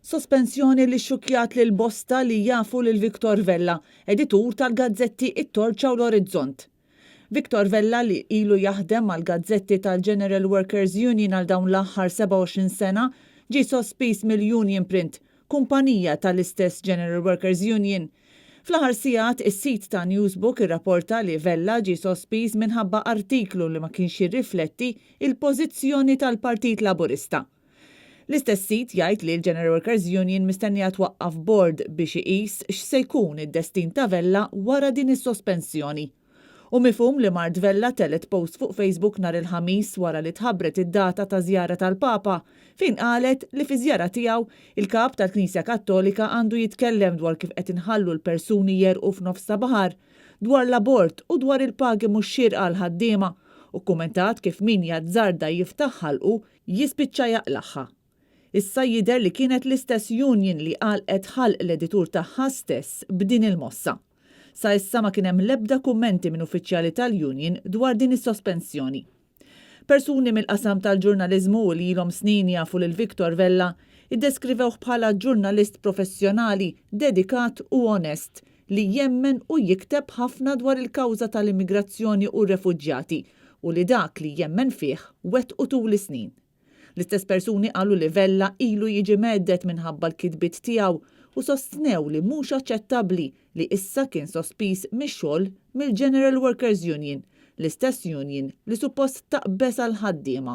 Sospensjoni li xxukkjat lil bosta li jafu lil Victor Vella, editur tal-gazzetti It-Torċa u L-Orizzont. Victor Vella li ilu jaħdem mal-gazzetti tal-General Workers Union għal dawn l-aħħar 27 sena ġie sospiż mill-Union Print, kumpanija tal-istess General Workers Union. Fl-aħħar sigħat is-sit ta' Newsbook irrapporta li Vella ġie sospiż minħabba artiklu li ma kienx jirrifletti il-pożizzjoni tal-Partit Laburista. L-istess sit jgħid li l-General Workers Union mistennija twaqqaf bord biex iqis x'se jkun id-destin ta' Vella wara din is-sospensjoni. Hu mifhum li mart Vella tellgħet post fuq Facebook nhar il-Ħamis wara li tħabbret id-data ta' żjara tal-Papa fejn qalet li fiż-żjara tiegħu, il-Kap tal-Knisja Kattolika għandu jitkellem dwar kif qed inħallu l-persuni jegħrqu f'nofs ta' baħar, dwar l-abort u dwar il-pagi mhux xierqa għall-ħaddiema u kkumentat kif min jazzarda jiftaħ ħalqu jispiċċa jaqlagħha. Issa jidher li kienet l-istess union li għalqet ħalq l-editur tagħha stess b'din il-mossa. Sa issa ma kien hemm l-ebda kummenti minn uffiċjali tal-union dwar din is-sospensjoni. Persuni mill-qasam tal-ġurnaliżmu u li ilhom snin jafu lil Victor Vella iddeskrivewh bħala ġurnalist professjonali, dedikat u onest li jemmen u jikteb ħafna dwar il-kawża tal-immigrazzjoni u r-refuġjati u li dak li jemmen fih wettqu tul is-snin. L-istess persuni qalu li Vella ilu jiġi mhedded minħabba l-kitbiet tiegħu u sostnew li mhux aċċettabbli li issa kien sospiż mix-xogħol mill-General Workers Union, l-istess union li suppost taqbeż għall-ħaddiema.